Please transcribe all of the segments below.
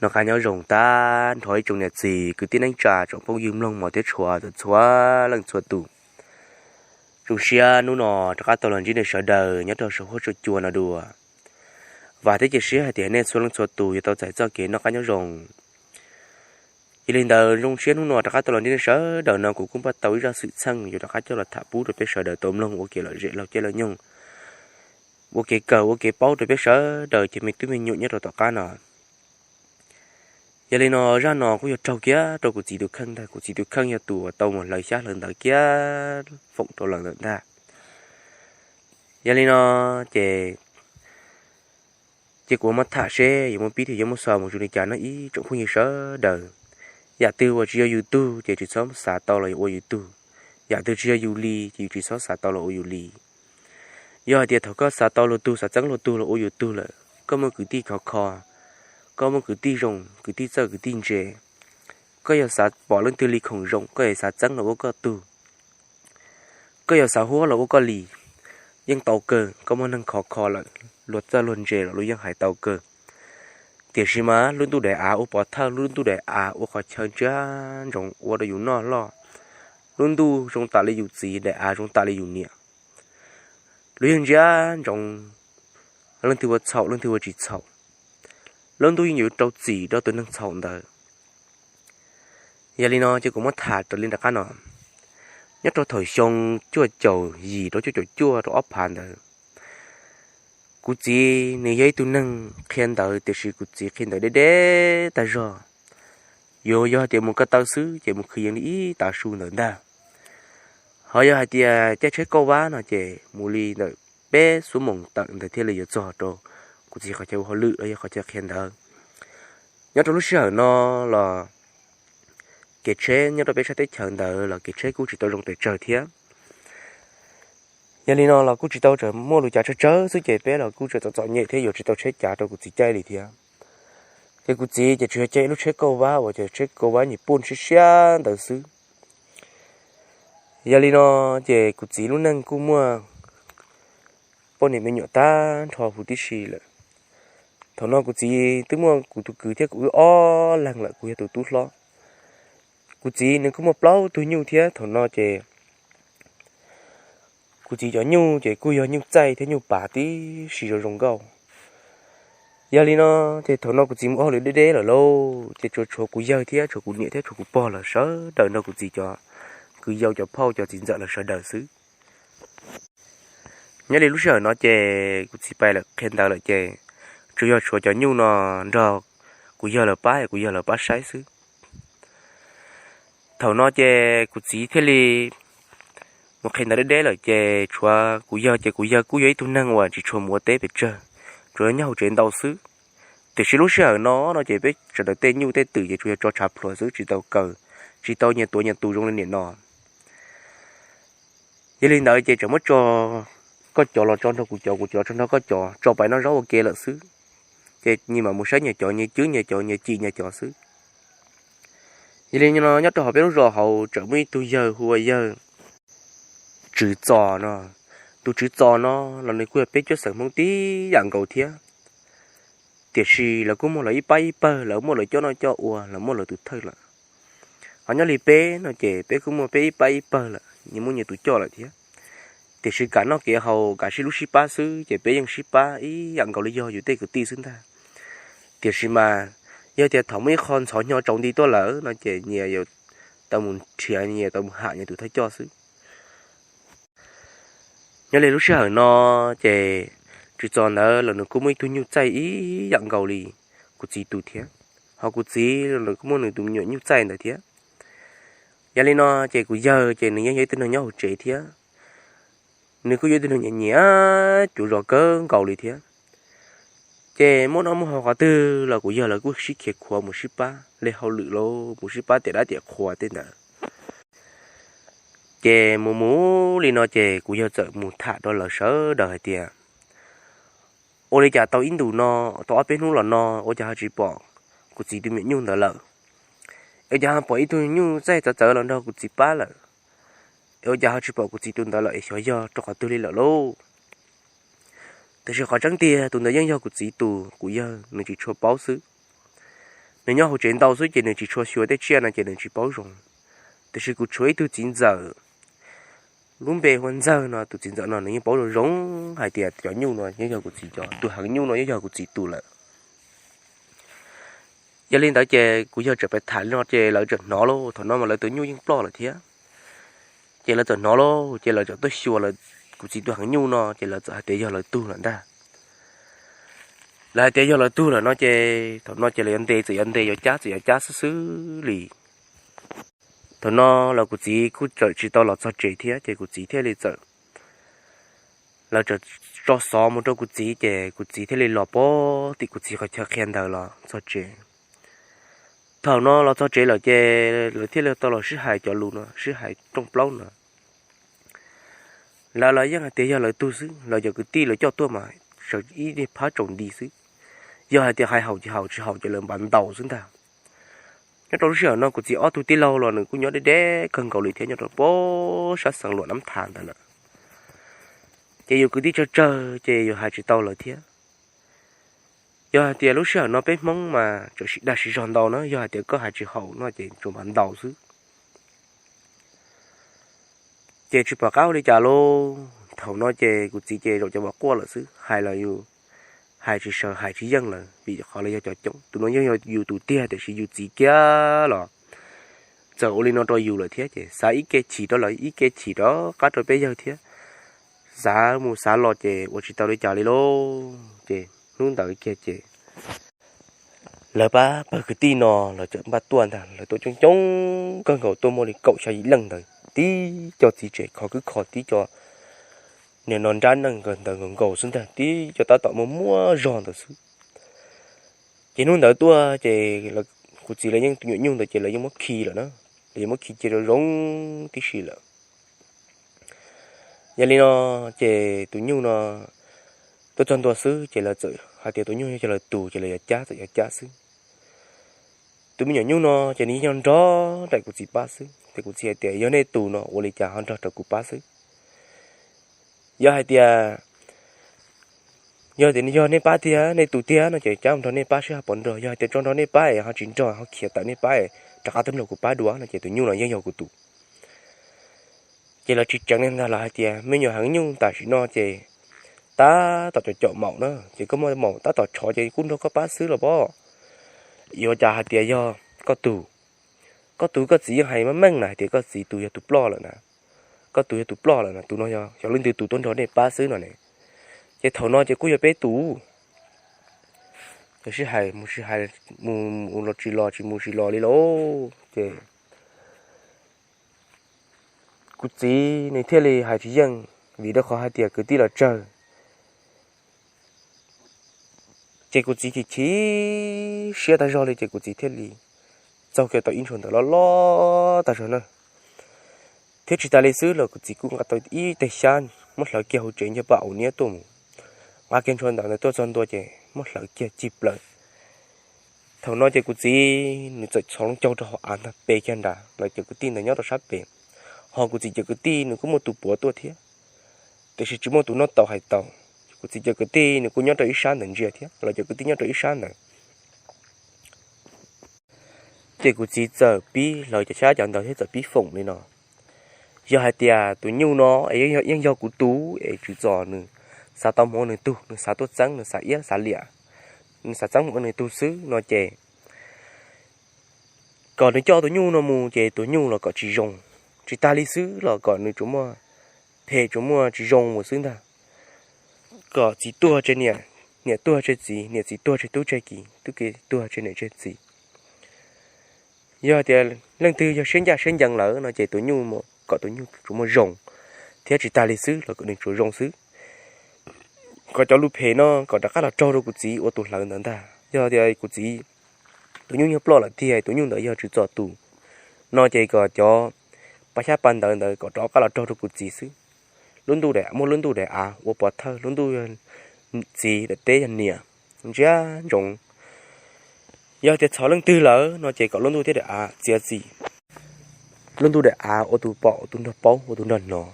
Noj qab nyob zoo tag nrho ib tsoom niam txiv kwv tij neej tsa tsoom phooj ywg mloog mos thiab tshua txhua leej txhua tus. Zoo siab hnub no rov qab tau los ntsib nej sawv daws nyob rau saum huab saum cua no dua. Vam thiab cia siab hais tias nej txhua leej txhua tus yuav tau txais txoj kev noj qab nyob zoo. Yog li ntawd zoo siab hnub no rov qab tau los ntsib nej sawv daws no kuv kuj npaj tau ib zaj xwm txheej yuav rov qab coj los tham pub rau peb sawv daws tau mloog ua kev lom zem laug caij laug nyoog, ua kev kawm ua kev paub rau peb sawv daws cov me tub me nyuam nyob rau tom qab no. Yog li no zaj no kuj yog raug kiag rau kuv txiv tus kheej ntag, kuv txiv tus kheej yog tus uas tau mus hlawv xyab hlawv ntawv kiag foom rau lawv ntawm ntag. Yog li no ces, ces kuv muab tham seb yuav muaj pib thiab yuav muaj xaus mus zoo li cas no ib tsoom phooj ywg sawv daws. Yam twg uas tsis yog yus tug ces tsis txhob xav tau los yuav ua yus tug. Yam twg tsis yog yus li ces yus tsis txhob xav tau los ua yus li. Yog hais tias thaum koj xav tau luag tug, xav txeeb luag tug los ua yus tug lawm, koj muaj kwv tij khov kho, koj muaj kwv tij zoo, kwv tij txawj kwv tij ntse, koj yog xav pom leej twg li khoom zoo koj yog xav txeeb los ua koj tug, koj yog xav huab los ua koj li, yeej tau kawg. Koj muaj neeg khov kho lawm, luag txawj luag ntse los luag yeej hais tau kawg. Tiam sis mas lub ntuj daim av ua pov thawj, lub ntuj daim av ua qhov chaw ntsia ntsoov ua rau yus noj loj, lub ntuj zoo tam li yus txiv, daim av zoo tam li yus niam. Luag yeej ntsia ntsoov leej twg ua txhaum leej twg ua tsis txhaum. Lub ntuj yeej yuav rau txim rau tus neeg txhaum ntawd. Yog li no ces kuv muab tham raws li nram qab no. Nyob rau thaum xyoo cuaj caum yim rau cuaj caum cuaj rau ob phav ntawd, kuv txiv nws yog ib tug neeg qhia ntawv tiam sis kuv txiv qhia ntawv deb deb tag zog. Yuav yog hais tias mus ko taw xwb ces mus khwv yees li ib tav su ntawd ntag. Ho yog hais tias caij tsheb kauj vab no ces mus li ntawm peb xuab moos tawm ntawd thiaj li yuav txog rau kuv txiv qhov chaw ua hauj lwm los yog qhov chaw qhia ntawv. Nyob rau lub sij hawm no los kev tsheb nyob rau peb sab teb chaws ntawd los kev tsheb kuj tsis tau zoo pes tsawg thiab. Yog li no los kuj tsis tau tseem muaj lus cav tsawg tsawg xwb ces peb los kuj tseem txom txom nyem thiab yuav tsis tau tsheb cav rau kuv txiv caij li thiab. Ces kuv txiv ces tsuas yog caij ib lub tsheb kauj vab uas yog tsheb kauj vab nyuam pooj siab siab ntawd xwb. Yog li no ces kuv txiv lub neej kuj muaj poj niam me nyuam tag nrho huv tib si lawm. Thaum no kuv txiv twb muaj kuv tus kwv thiab kuv wb ob leeg lawm, kuv yog tus tub hlob. Kuv txiv nws kuj muaj plaub tug nyuj thiab. Thaum no ces kuv txiv cov nyuj ces kuj yog nyuj txaij thiab nyuj pav tib si zoo zoo nkauj. Yog li no ces thaum no kuv txiv mus ua hauj lwm deb deb lawm lauj, ces tsuas tshuav kuv yawg thiab tshuav kuv niam thiab tshuav kuv pog los sawv daws nrog kuv txiv cov kwv yau cov phauj cov txiv ntxawm los sawv daws xwb. Nyob li lub sij hawm no ces kuv txiv pais lawm qhia ntawv lawm ces tsuas yog tshuav cov nyuj no nrog kuv yawg lawv pab, kuv yawg lawv pab saib xwb. Thaum no ces kuv txiv thiaj li mus qhia ntawv deb deb lawm ces tshuav kuv yawg, ces kuv yawg kuj yog ib tug neeg uas tsis tshua mus ua teb pes tsawg, tsuas yog nyob hauv tsev ntau xwb. Tiam sis lub sij hawm no no ces peb sawv daws tej nyuj tej twm ces tsuas yog tso tshav pluav xwb, tsis tau kaw, tsis tau nyias tuav nyias tus zoo li nim no. Yog li ntawd ces tseem muab tso, koj cov los tso nrog kuv cov, kuv cov los tso nrog koj cov, tso pais noj zaub ua ke lawm xwb. Ces nyias mam mus saib nyias cov, nyias cwb nyias cov, nyias cim nyias cov xwb. Yog li no nyob rau hauv peb lub zos hauv tseem muaj ib tug yawg hu ua yawg Tswv Txos no. Tus Tswv Txos no los nws kuj yog peb cuab xeem Hmoob tib yam nkaus thiab. Tiam sis lawv kuj muaj lawv ib pab ib pawg, lawv muaj lawv coj noj coj ua, lawv muaj lawv tus thawj lawm. Ho nyob li peb no ces peb kuj muaj peb ib pab ib pawg lawm, nyias muaj nyias tus coj lawm thiab. Tiam sis kam noj kev haus kam sib hlub sib pab xwb ces peb yeej sib pab ib yam nkaus li yog yus tej kwv tij xwb ntag. Tiam sis mas yog tias thaum muaj ib qho ntxhov hnyo tsaus nti tuaj lawm no ces nyias yuav tau mus nrhiav, nyias tau mus ham nyias tus thawj coj xwb. Nyob li lub sij hawm no ces Tswv Txos ntawd los nws kuj muaj ib tug nyuj txaij ib yam nkaus li kuv txiv tus thiab. Ho kuv txiv los nws kuj muaj nws tus me nyuam nyuj txaij ntawd thiab. Yog li no ces kuv yawg ces nws yeej yog ib tug neeg nyob hauv tsev thiab. Nws kuj yog ib tug neeg nyiam nyiam cuv zos kawg nkaus li thiab. Ces muaj noj muaj haus qhov twg los kuv yawg lawv kuj sib khiav khuav mus sib pab li hauj lwm los mus sib pab tiam dab tiam qhua tej ntawd. Ces mus mus li no ces kuv yawg txawm mus tham rau lawv sawv daws hais tias, ua li cas tau ib ntus no, tau ob peb hnub los no ua cas ho tsis pom kuv txiv tus me nyuam nyuj ntawd lawm? Es ua cas ho pom ib tug nyuj txaij txawv txawv los nrog kuv txiv pab lawm? Es ua cas ho tsis pom kuv txiv tus ntawd lawm es xyov yog rau qhov twg li lawm lauj? Tiam sis qhov tseeb tiag tus ntawd yeej yog kuv txiv tus, kuv yawg nws tsis tshua paub xwb. Nws nyob hauv tsev ntau xwb ces nws tsis tshua xyuas tej tsiaj no ces nws tsis paub zoo. Tiam sis kuv tshuav ib tug txiv ntxawm, lub npe hu ua Ntxawg no, tus txiv ntxawm no nws yeej paub zoo zoo hais tias cov nyuj no yeej yog kuv txiv cov, tus heev nyuj no yeej yog kuv txiv tus lawm. Yog li ntawd ces kuv yog tseem pais tham li no ces lawv tseem hnov lauj, thaum no mas lawv tus nyuj yeej ploj lawm thiab. Ces lawv txawm hnov lauj, ces lawv txawm tuaj xyuas lawv, kuv txiv tus heev nyuj no ces lawv txawm hais tias yog lawv tug lawm ntag. Lawv hais tias yog lawv tug lawm no ces thaum no ces lawv yuav ntes, txawm yuav ntes yuav cab, txawm yuav cab xwb xwb li. Thaum no los kuv txiv kuj txawm tsis tau los txog tsev thiab ces kuv txiv thiaj li txawm, lawv txawm tso xov mus rau kuv txiv ces kuv txiv thiaj li los pem tim kuv txiv qhov chaw qhia ntawd los txog tsev. Thaum no los txog tsev lawm ces lawv thiaj li tau los sib hais cov lus no, sib hais rooj plaub no. Lawv los yeej hais tias yog lawv tug xwb, lawv cov kwv tij lawv coj tuaj mas sawv ib phab tsaus nti xwb. Yog hais tias hais haum ces haum, tsis haum ces lawv npaj ntaus xwb ntag. Nyob rau lub sij hawm no kuv txiv ob tug tij laug los nws kuj nyob deb deb kawg nkaus li thiab, nyob rau pem sab xeev Luam Nab Thas ntawd lawm. Ces yus kwv tij tsawg tsawg ces yus hais tsis tau lawv thiab. Yog hais tias lub sij hawm no peb Hmoob mas tseem sib dag sib zog ntau na, yog hais tias koj hais tsis haum no ces tsuas npaj ntaus xwb. Ces tsis pom qab ua li cas lauj, thaum no ces kuv txiv ces zaum cov mos quaj lawm xwb, hais los yus hais tsis sawv hais tsis yeej lawm vim qhov lawv yog cov coob. Tus no yeej yog yus tus tiag tiam sis yus txiv kiag los txawm ua li no rau yus lawm thiab ces xav ib ke chim rau lawv ib ke chim rov qab rau peb yawg thiab. Xav mus xav los ces ua tsis tau li cas li lauj. Ces hnub ntawd kiag ces lawv pab pawg kwv tij no lawv txawm npaj tuaj ntag, lawv tuaj coob coob kawg nkaus, tuaj muaj li kaum xya yim leej ntawd, tib co txiv tsev kho kwb kho, tib co niag no nrab neej ntawd nkaus nkaus xwb ntag, tib co tab tom muaj muaj zog ntawd xwb. Ces hnub ntawd tuaj ces kuv txiv lawv yeej tus nyuam nyuj ntawd ces lawv yeej muab khi lawm na, lawv yeej muab khi cia zoo zoo tib si lawm. Yog li no ces tus nyuj no tuaj txog ntua xwb ces lawv txawm hais tias tus nyuj yog lawv tus ces lawv yuav cab txawm yuav cab xwb. Tus me nyuam nyuj no ces nws yeej nyob nrog nraim kuv txiv pab xwb, ces kuv txiv hais tias yog nej tus no ua li cas ho nrog rau kuv pab xwb. Yog hais tias, yog tias yog nej pab tiag, nej tus tiag no ces cab mus nrog nej pab seb ho puas nrog, yog hais tias tso nrog nej pab es ho tsis nrog ho khiav tawm nej pab es rov qab tuaj nrog kuv pab dua no ces tus nyuj no yeej yog kuv tus. Ces lawv tsis tseev li ntag, lawv hais tias me nyuam heev nyuj tam sim no ces tab tom caum caum maum na, ces koj muaj maum tab tom tshov ces kuj nrog koj pab xwb los pob. Yuav cas hais tias yog koj tus, koj tus koj txiv yeej hais meej meej na hais tias koj txiv tus yog tus ploj lawm na, koj tus yog tus ploj lawm na, tus no yog xyov leej twg tus tuaj nrog nej pab xwb no ne. Ces thaum no ces kuj yog peb tus. Ces sib hais mus sib hais, mus mus los tsis los, tsis mus tsis los li lauj. Ces kuv txiv nws thiaj li hais tsis yeej vim rau qhov hais tias kwv tij los tsawg. Ces kuv txiv chim chim siab tag zog li ces kuv txiv thiaj li txaug kiag tau ib ntshuas ntawv loj loj tag zog na, thiab tsis tas li xwb los kuv txiv kuj nqa tau ib teg xyab muab hlawv kiag hauv tsev ncaj paj aum niab tuaj mus, nqa kiag ntshuas ntawv ntawd tuaj txog ntua ces muab hlawv kiag cig plaws. Thaum no ces kuv txiv nws txawm txhos loo caug rau hauv av ntag, pe kiag nrad, lawv cov kwv tij ntawd nyob rau sab pem, ho kuv txiv cov kwv tij nws kuj muaj tus puav tuaj thiab, tiam sis tsis muaj tus noj tau hais tau. Kuv txiv cov kwv tij nws kuj nyob rau ib sab ntawd ntsia thiab, lawv cov kwv tij nyob rau ib sab ntawd. Ces kuv txiv txawm pib hlawv cov xyab cov ntawv thiab txawm pib foom li no, yog hais tias tus nyuj no es yeej yog kuv tus es tsis txom nws xav tau mus ua nws tug, nws xav tuaj txeeb, nws xav iab xav liam, nws xav txeeb mus ua nws tug xwb no ces kom nws coj tus nyuj no mus ces tus nyuj los kom tsis zoo, tsis tas li xwb los kom nws tsuas muaj phem tsuas muaj tsis zoo mus xwb ntag. Kom txiv tuag tseg niam, niam tuag tseg txiv, niam txiv tuag tseg tub tseg ki, tub ki tuag tseg niam tseg txiv. Yog tias leej twg yog siab ncaj siab ncees lawm no ces tus nyuj mus kom tus nyuj tsuas muaj zoo, thiab tsis tas li xwb los kom nws tsuas zoo xwb. Kom cov lus phem no kom rov qab los raug rau kuv txiv ua tus hlawv ntawd ntag. Yog tias kuv txiv tus nyuj yog ploj lawm tiag, tus nyuj ntawd yog tsis txom tus no ces kom cov pa xyab pa ntawv ntawd kom rov qab los raug rau kuv txiv xwb. Lub ntuj daim, muaj lub ntuj daim av ua pov thawj, lub ntuj txiv, daim teb yog niam, ntsia ntsoov. Yog tias txhom leej twg lawm no ces kom lub ntuj thiab daim av txiav txim, lub ntuj daim av ua tus pom ua tus nrog paub ua tus nrog hnov.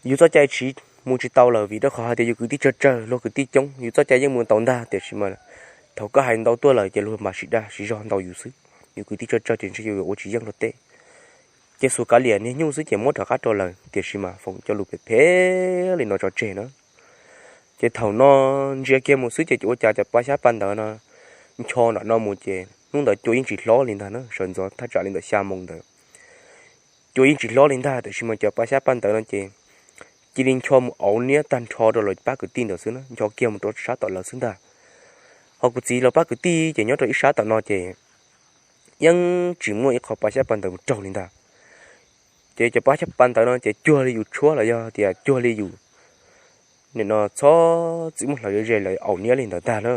Yus txoj cai tsis mus tsis tau lawm vim rau qhov hais tias yus kwv tij tsawg tsawg, luag kwv tij coob, yus txoj cai yeej mus tau ntag tiam sis mas thaum koj hais ntau tuaj lawm ces luag mam sim dag sim zog ntau yus xwb. Yus kwv tij tsawg tsawg ces ntshe yus yuav ua tsis yeej luag tej. Ces xus kav liam niag nyuj xwb ces muab rov qab rau lawm, tiam sis mas foom cov lus phem phem li no tso tseg na. Ces thaum no ntsia kiag mus xwb ces ua cas cov pa xyab pa ntawv no ncho nram no mus ces hnub ntawd cua yeej tsis hlob li ntag na, sawv ntxov thaj tsam li ntawm xya moos ntawd. Cua yeej tsis hlob li ntag, tiam sis mas cov pa xyab pa ntawv no ces cia li ncho mus auv niab tag nrho rau lawv pab kwv tij ntawd xwb na, ncho kiag mus rau sab tom lawv xwb ntag. Ho kuv txiv lawv pab kwv tij ces nyob rau ib sab tom no ces yeej tsis muaj ib qho pa xyab pa ntawv mus raug li ntag. Ces cov pa xyab pa ntawv no ces cuag li yus tshuab los yog tias cuag li yus nim no txhob txwm muab hlawv ze lawv auv niab li ntawd tag na.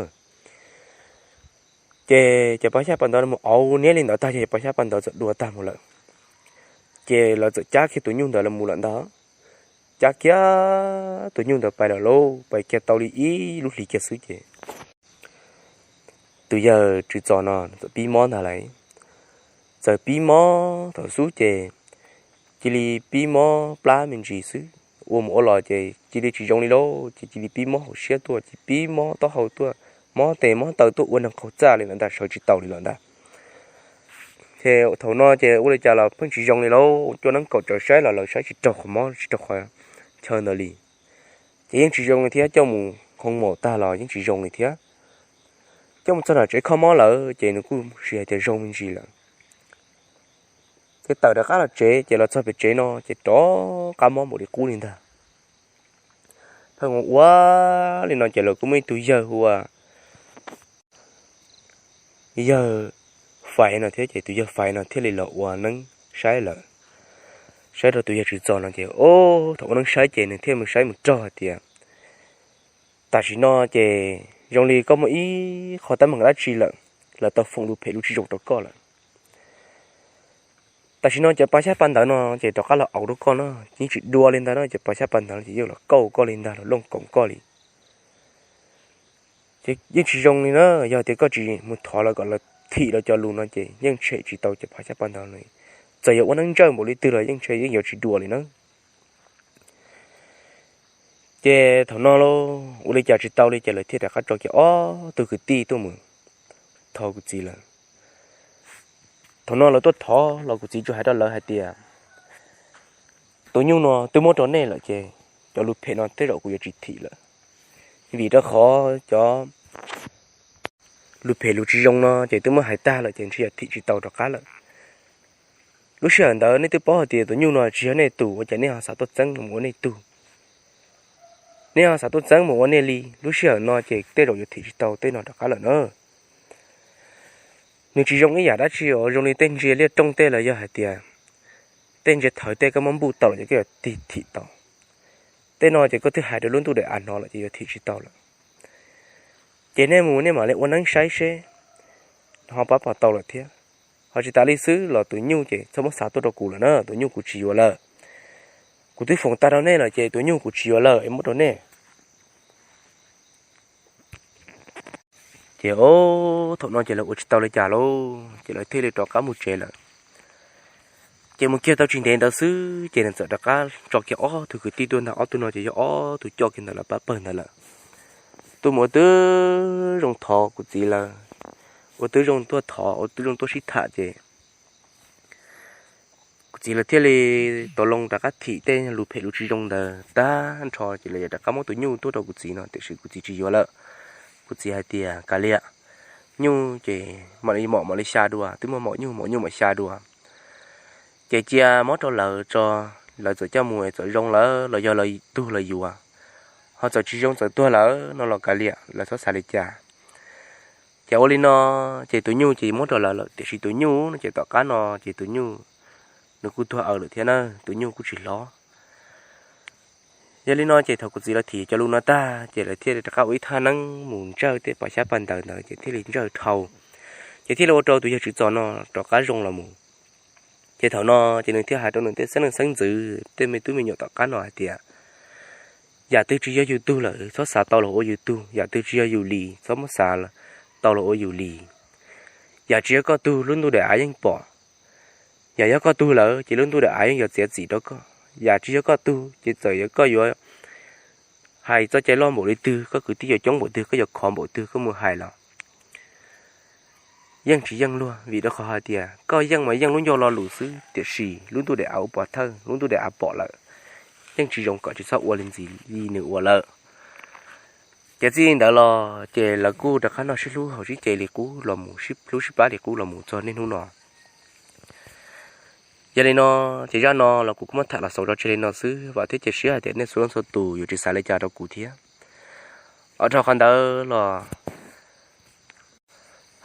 Ces cov pa xyab pa ntawv no mus auv niab li ntawd tag ces cov pa xyab pa ntawv txawm dua tag mus lawm. Ces lawv txawm cab kiag tus nyuj ntawd los mus lawm ntag. Cab kiag tus nyuj ntawd pais lawm lauj, pais kiag tau li ib lub hlis kiag xwb ces tus yawg Tswv Txos no txawm pib mob ntag lauj. Txawm pib mob thaum xub ces cia li pib mob plab me ntsis xwb, ua mus ua los ces cia li tsis zoo li lauj, ces cia li pib mob hauv siab tuaj, cia li pib mob taub hau tuaj, mob tes mob taw tuaj ua neeg qaug txaj li lawm ntag, sawv tsis taus li lawm ntag. Ces thaum no ces ua li cas los pheej tsis zoo li lauj, coj neeb kaum tsaws saib los lawv saib tsis raug qhov mob tsis raug qhov chaw ntawd li. Ces yeej tsis zoo li thiab, coj mus hoo maum tag los yeej tsis zoo li thiab. Coj mus txog nram tsev kho mob lawm ces nws kuj sis hais tias zoo me ntsis lawm. Ces tawm rov qab los tsev ces los txog pem tsev no ces rov qab mob npaum li qub li ntag. Pheej ua ua li no ces lawv kuj muaj ib tug yawg hu ua yawg Faiv no thiab, ces tus yawg Faiv no thiaj li los ua neeb saib lawm. Saib rau tus yawg Tswv Txos no ces, o, thaum ua neeb saib ces nws thiaj mus saib mus raug hais tias tam sim no ces zoo li koj muaj ib qho teeb meem dab tsi lawm, lawv tau foom lus phem lus tsis zoo rau koj lawm. Tam sim no cov pa xyab pa ntawv no ces rov qab los auv rau koj no, yeej tsis dua li ntawd no, cov pa xyab pa ntawv no ces yeej los kauj koj li ntag, los looj koom koj li. Ces yeej tsis zoo li na, yog tias koj tsis mus thov lawv kom lawv thim lawv cov lus no ces yeej tshem tsis tau cov pa xyab pa ntawv no. Txawm yog ua neeb ntsawj npaum li twg los yeej tshem yeej yuav tsis dua li na. Ces thaum no lauj, ua li cas tsis tau li ces lawv thiaj rov qab tso kiag ob tug kwv tij tuaj mus thov kuv txiv lawm. Thaum no lawv tuaj thov los kuv txiv tsuas hais rau lawv hais tias, tus nyuj no twb muab rau nej lawm ces cov lus phem no tej zaum kuv yuav tsis thim lawm, vim rau qhov cov lus phem lus tsis zoo no ces twb muab hais tag lawm ces ntshe yuav thim tsis tau rov qab lawm. Lub sij hawm ntawd nej twb paub hais tias tus nyuj no tsis yog nej tus, ua cas nej ho xav tuaj txeeb mus ua nej tug? Nej ho xav tuaj txeeb mus ua nej li, lub sij hawm no ces tej zaum yuav thim tsis tau tej no rov qab lawm na. Nws tsis zoo ib yam dab tsi os, zoo li tej ntsia liaj rooj tej los yog hais tias tej ntsia thawv tej koj muab npuj tau lawm ces koj yuav tig thim tau. Tej no ces koj twb hais rau lub ntuj daim av hnov lawm ces yuav thim tsis tau lawm. Ces nej mus nej mam li ua neeb saib seb ho pab pom tau lawm thiab. Ho tsis tas li xwb los tus nyuj ces txhob muab xa tuaj rau kuv lawm na, tus nyuj kuv tsis yuav lawm. Kuv twb foom tag rau nej lawm ces tus nyuj kuv tsis yuav lawm es muab rau nej. Ces o, thaum no ces lawv ua tsis tau li cas lauj, ces lawv thiaj li rov qab mus tsev lawm. Ces mus kiag tau tsis ntev ntawd xwb ces nws txawm rov qab tso kiag ob tug kwv tij tuaj ntag, ob tug no ces yog ob tug coj kiag ntawm lawv pab pawg ntawd lawm. Tuaj mus ua tib zoo thov kuv txiv lawv, ua tib zoo tuaj thov, ua tib zoo tuaj sib tham ces kuv txiv lawv thiaj li tau loo rov qab thim tej lus phem lus tsis zoo ntawd tag nrho ces lawv yuav rov qab muab tus nyuj tuaj rau kuv txiv no tiam sis kuv txiv tsis yuav lawm. Kuv txiv hais tias, kav liam, nyuj ces mam li mom mam li xya dua, twb muaj maum nyuj maum nyuj mam xya dua. Ces cia muab rau lawv tso, lawv txawm coj mus txawm zoo lawm los yog lawv tug lawv yuav, ho txawm tsis zoo txawm tuag lawm no los kav liam, lawv txhob xav li cas. Ces ua li no, ces tus nyuj ces muab rau lawv lawm tiam sis tus nyuj no ces tom qab no ces tus nyuj nws kuj tuag aws lawm thiab na, tus nyuj kuj tsis hlob. Yog li no ces thaum kuv txiv lawv thim cov lus no tag ces lawv thiaj li rov qab ua ib thaj neeb mus ntsawj tej pos xyab paj ntawv ntawd ces thiaj li ntsawj dhau, ces thiaj li ua rau tus yawg Tswv Txos no rov qab zoo los mus. Ces thaum no ces nws thiaj hais rau nws tej xeeb leej xeeb ntxwv tej me tub me nyuam tom qab no hais tias, yam twg tsis yog yus tug lawm txhob xav tau los ua yus tug, yam twg tsis yog yus li txhob muab xav tau los ua yus li. Yam tsis yog koj tug lub ntuj daim av yeej pom, yam yog koj tug lawm ces lub ntuj daim av yeej yuav txiav txim rau koj. Yam tsis yog koj tug ces txawm yog koj yuav hais txoj cai loj npaum li twg, koj kwv tij yuav coob npaum twg, koj yuav khov npaum twg, koj mus hais los yeej tsis yeej luag, vim rau qhov hais tias koj yeej mas yeej lub ncauj lo lus xwb, tiam sis lub ntuj daim av ua pov thawj, lub ntuj daim av pom lawm, yeej tsis zoo kom tsis txhob ua li ntxiv li nws ua lawm. Ces txij ntawd los ces lawv kuj rov qab noj sib hlub haus sib ce li qub los mus, sib hlub sib pab li qub los mus txog niaj hnub no. Yog li no, ces zaj no los kuv kuj muab tham los xaus tso tseg li no xwb, vam thiab cia siab hais tias nej txhua leej txhua tus yuav tsis xav li cas rau kuv thiab. Ua rau qhov ntawd los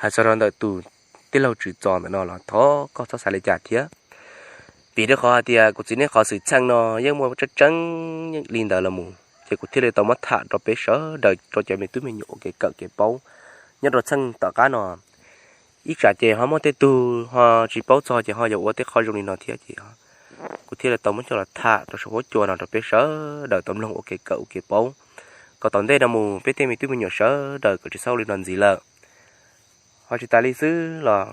hais txog rau ntawm tus tij laug Tswv Txos ntawm no los thov koj txhob xav li cas thiab. Vim rau qhov hais tias kuv txiv nej qhov xwm txheej no yeej muaj tseeb tseeb li ntawd los mus, ces kuv thiaj li tau muab tham rau peb sawv daws rau cov me tub me nyuam ua kev kawm kev paub nyob rau txheej tom qab no. Ib tsam ces ho muaj tej tug ho tsis paub txog ces ho yuav ua tej qho zoo li no thiab ces kuv thiaj li tau muab coj los tham rau saum huab cua no rau peb sawv daws tau mloog ua kev kawm ua kev paub, kom tom ntej no mus peb tej me tub me nyuam sawv daws kom tsis txhob ua li no ntxiv lawm. Ho tsis tas li xwb los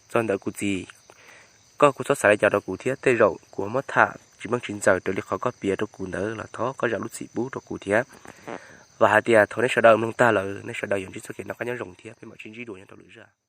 txog ntawm kuv txiv, koj kuj txhob xav li cas rau kuv thiab, tej zaum kuv muab tham tsis meej tsis ntxaws raws li qhov koj piav rau kuv ntawd los thov koj zam lub txim pub rau kuv thiab. Vam hais tias thaum nej sawv daws mloog tag lawm nej sawv daws yuav ntsib txoj kev noj qab nyob zoo thiab peb mam sib ntsib dua nyob rau lwm zaj.